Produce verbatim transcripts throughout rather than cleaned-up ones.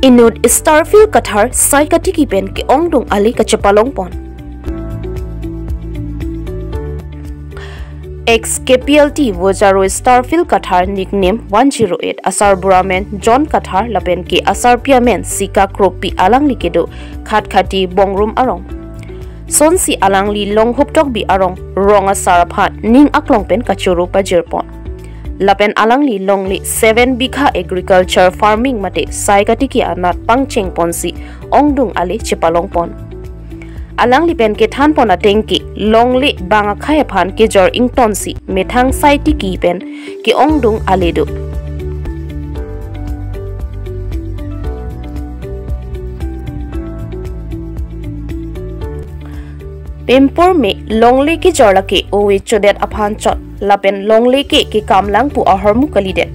Inut Starfield Kathar sai katiki pen ke-ongdung ale kachepalong pon. Ex K P L T Vojaro Starfield Kathar nickname one zero eight asarbura amen John Kathar lapen ke asarpi amen Sika Kropi alangli kedo Khatkhati Bongrung arong. Sonsi alangli Longhuptokbi arong rong asar aphan ning aklong pen kachoro pajir pon. Lapen alangli longle seven bigha agriculture farming mate sai katiki anat pangcheng ponsi ongdung ale chepalong pon. Alangli pen kethan pon ateng ke longle bang akhei aphan kejor ingtonsi methang sai tiki pen ke-ongdung ale do. Pimpur me longle kejor lake ove chodet aphan chot lapen longle ke kekam lang pu ahormu kalidet.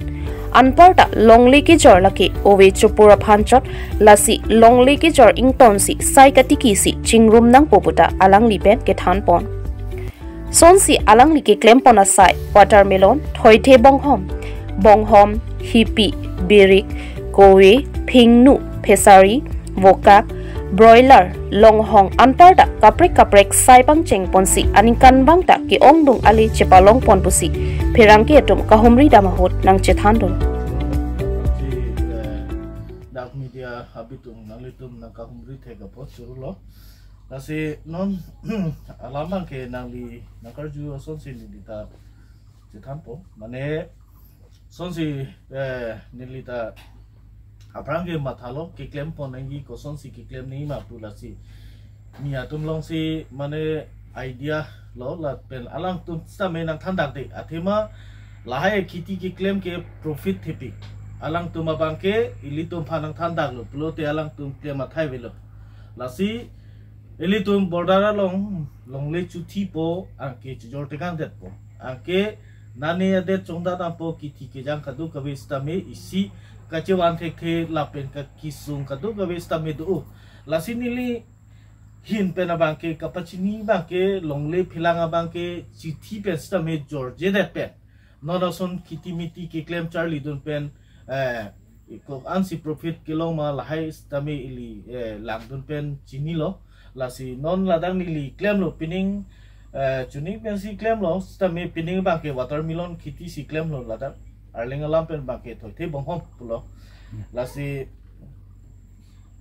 Anparta longle kejor lake ove chopur aphan chot, lasi longle kejor ingtonsi sai katiki si chingrum nangpo puta alangli pen kethan pon. Sonsi alangli keklem pon asai watermelon, thoithe bonghom, bonghom, hipi, birik, kove, phingnu, phesari, vokak, broiler, longhong anparta kaprek kaprek sai pangcheng ponsi aningkanvang ta ke-ongdung ale chepalong pon pusi pherangke atum kahumri dam ahut nangchethan dun. Si, eh, Dak Media habitung nanglitum nangkahumri thek apot churu lo. Lasi non alam abang ke nangli nangkarju asonsi neli ta chethan pon. Mane sonsi, eh, neli ta aphrang ke mathalo keklem pon nangji, kosonsi keklem nangji ma pu, lasi mi atum alongsi mane idea lo lapen alangtum sitame nangthan dak de. Athema lahai kheti keklem ke profit thepik. Alangtum abang ke ilitum aphan nangthan dak lo pulote alangtum klem athai avelo. Lasi ilitum border along longle chuthi po, anke chojor tekang det po. Anke nane adet chongdat dampo, kheti kejang kadokave sitame isi kachevan thekthe lapen kakisung kadokave sitame do. Lasi neli ahin pen abang ke kapachini abang ke longle phelang abang ke chithi pen sitame jorjedet pen non ason kheti miti keklem charlidun pen, eh, ko-ansi profit kelong ma lahai sitame ili, eh, langdun pen chinilo. Lasi non ladak neli klemlo pining, eh, chuning pensi klemlo sitame pining abang ke watermelon kheti si klemlo ladak. Arleng alam pen abang ke thoithe bonghom pulo. Lasi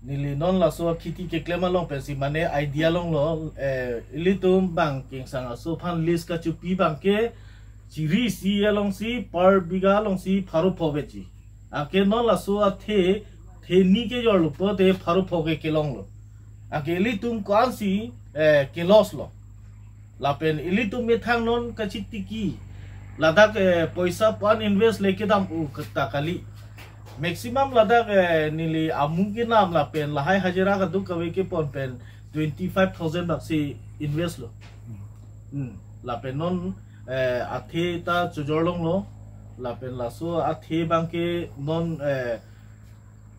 neli non laso akheti keklem along pensi mane idea longlo, eh, ilitum abang kengsang aso aphan lease kachopi abang ke chiri isi alongsi per bigha alongsi pharo pho veji. Anke non laso athe theni kejorlo pulote pharo pho ke kelonglo. Anke ilitum ko-ansi, eh, ke-loss lo. Lapen ilitum methang non kachitiki ladak, eh, poisa pan invest le kedam u keta kali. Maximum ladak, eh, neli amung kenam lapen lahai hajira kadokave kepon pen twenty five thousand bak si invest lo. Hmm. Lapen non, eh, athe ta chojor longlo. Lapen laso athe abang ke non, eh,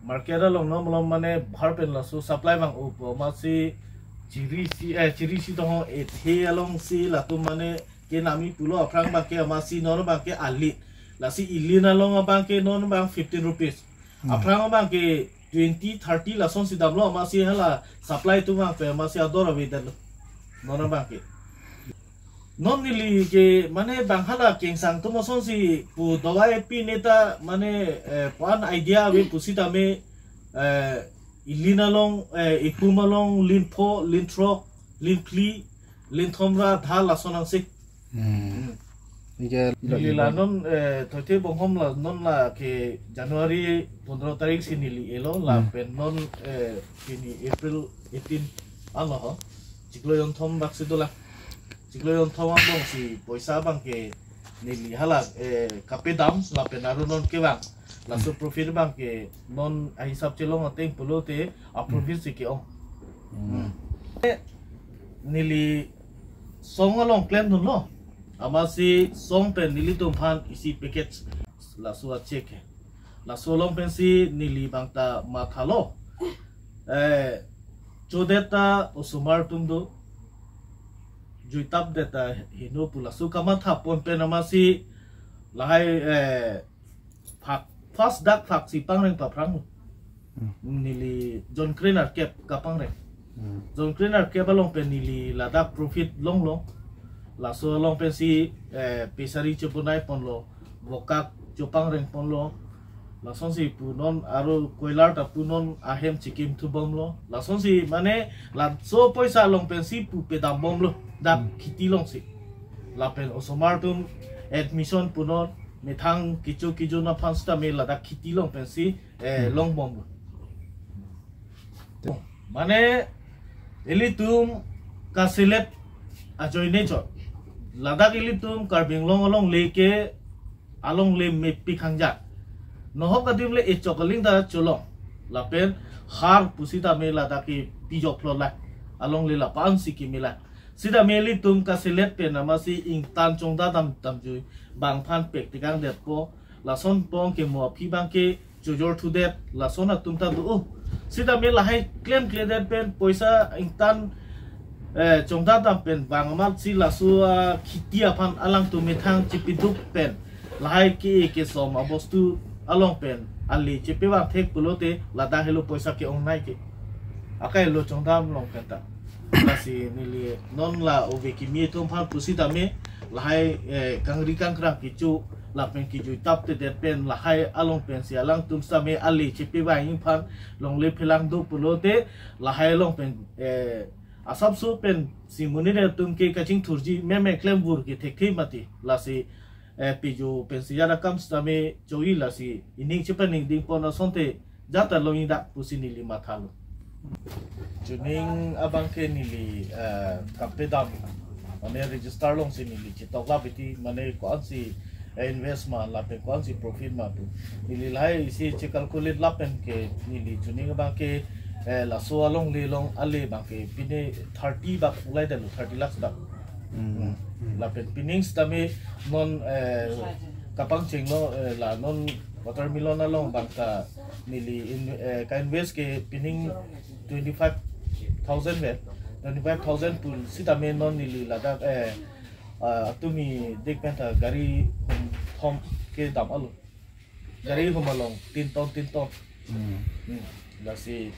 market along non malom mane bhar pen laso supply abang upo, amatsi chiri isi, eh, chiri isi tong ethe alongsi latum mane kenamji pulo aphrang abang ke, amatsi non abang ke alit. Lasi ilin along abang ke non abang fifteen rupees. Hmm. Aphrang abang ke twenty, thirty lasonsi damlo, amatsi hala supply atum abang pen amatsi ador avedetlo. Non abang ke. Non neli ke mane bang hala kengsang atum asonsi pu dawai pine ta mane, eh, pan idea ave pusitame, eh, ilin along, eh, ikum along lin pho, lin throk, lin phli, lin thom ra dha lason angse. Hmm. Hmm. Neli la non, eh, thoithe bonghom la non la ke January pondro tarik si neli elo la, hmm, pen non, eh, pini April eighteen alo ho. Chiklo jonthom bak si dolang. Chiklo jonthom angbong si poisa abang ke neli hala, eh, kapedam lapen aro non kevang. Laso profit abang ke non ahisap chelong ateng pulote aprofit si ke-ong. Hmm. Hmm. Neli song along klemdunlo. Amatsi song pen nelitum aphan isi package laso a-check he. Laso along pensi neli abang ta mathalo. Eh, chodet ta osomar atum do. Juitap det ta heno pu laso kamatha pon pen amatsi lahai, eh, phak, first dak phak si pangreng paphrang. Neli John Crane Arkep Kapangreng. John Crane Arkep along pen neli ladak profit longlo. Laso along pensi eh, pessary chobonai ponlo, vokak chopangreng ponlo. Lasonsi pu non aro koilar ta pu non ahem chikim thubomlo. Lasonsi mane laso poisa along pensi pu pedambomlo dak kheti alongsi. Lapen osomar atum admission pu non methang kecho kejo aphan sitame ladak kheti along pensi eh, longbomlo. Mane ilitum kaselet ajoine chot. Ladak ilitum Karbi Anglong alongle ke alongle mepik hangja. Nohok adim le echok aling ta cholong. Lapen har pusitame ladak ke pijok phlot la. Alongle la pensi kimila. Sitame ilitum kaselet pen amatsi ingtan chongda dam damjui bang aphan pek tikang detpo. Lason pong ke mo aphi abang ke chojor thudet lason atum ta do. Sitame lahai klemkledet pen poisa ingtan eh, chongda dam pen bang amatsi laso ah, kheti aphan alangtum methang chipiduk pen lahai ke kesom abostu along pen ale chepevang thek pulote ladak helo poisa ke-ongnei ke. Akai lo chongdam long pen ta. Lasi neli non la ove kimi atum aphan pusitame lahai eh, kangri kangkrang kecho lapen kejui taptedet pen lahai along pensi alangtum sitame ale chepevang aphan longle phelang do pulote lahai along pen eh, asapso pensi monit atum ke kachingthurji meme klemvur ke thekthe mati. Lasi eh, pijo pensi jara kam sitame choi lasi ining chepaningding pon asonte jata long-ik dak pusi neli mathalo. Chuning abang ke neli eh, kape dam mane register alongsi neli chetok lap iti mane ko-ansi eh, invest ma lapen ko-ansi profit ma pu. Neli lahai isi checalculate lapen ke neli chuning abang ke eh, laso alongle along ale abang ke pine thirty bak ulai detlo, thirty lakhs bak. Lapen pining sitame non eh, kapangchenglo eh, la non watermelon along abang ta neli in, eh, ka-invest ke pining twenty five thousand ve. Twenty five thousand pu sitame non neli ladak eh, ah, atumi dik pen ta gari hum thom kedam alo. Gari hum along tin ton tin ton. Hmm, lasi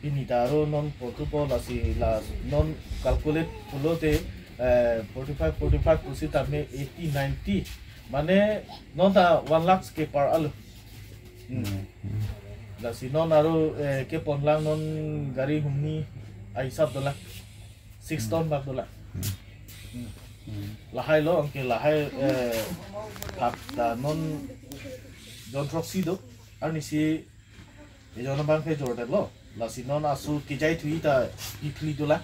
pini ta aro non portu po lasi la non calculate pulote eh, forty five forty five pusitame eighty ninety mane non ta one lakhs ke par alo. Hmm. Lasi non aro eh, kepon lang non gari humni ahisap dolang six ton bak dolang. Hmm. Lahai lo anke lahai eh, phak ta non jon throksi do arnisi ejon abang ke jordetlo. Lasi non asu kejai thui ta iphli dolang.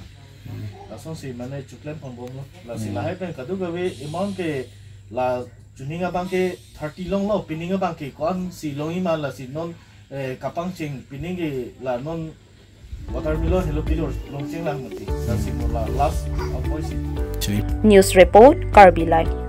Lasonsi mane chuklemponbomlo. Lasi lahai pen kadokave amount ke la chuning abang ke thirty longlo, pining abang ke ko-ansi long-ik ma lasi non eh, kapangcheng pining ke la non watermelon helo pilo longcheng lang mati. Lasi mo la last apoisi. News Report, Karbi Live.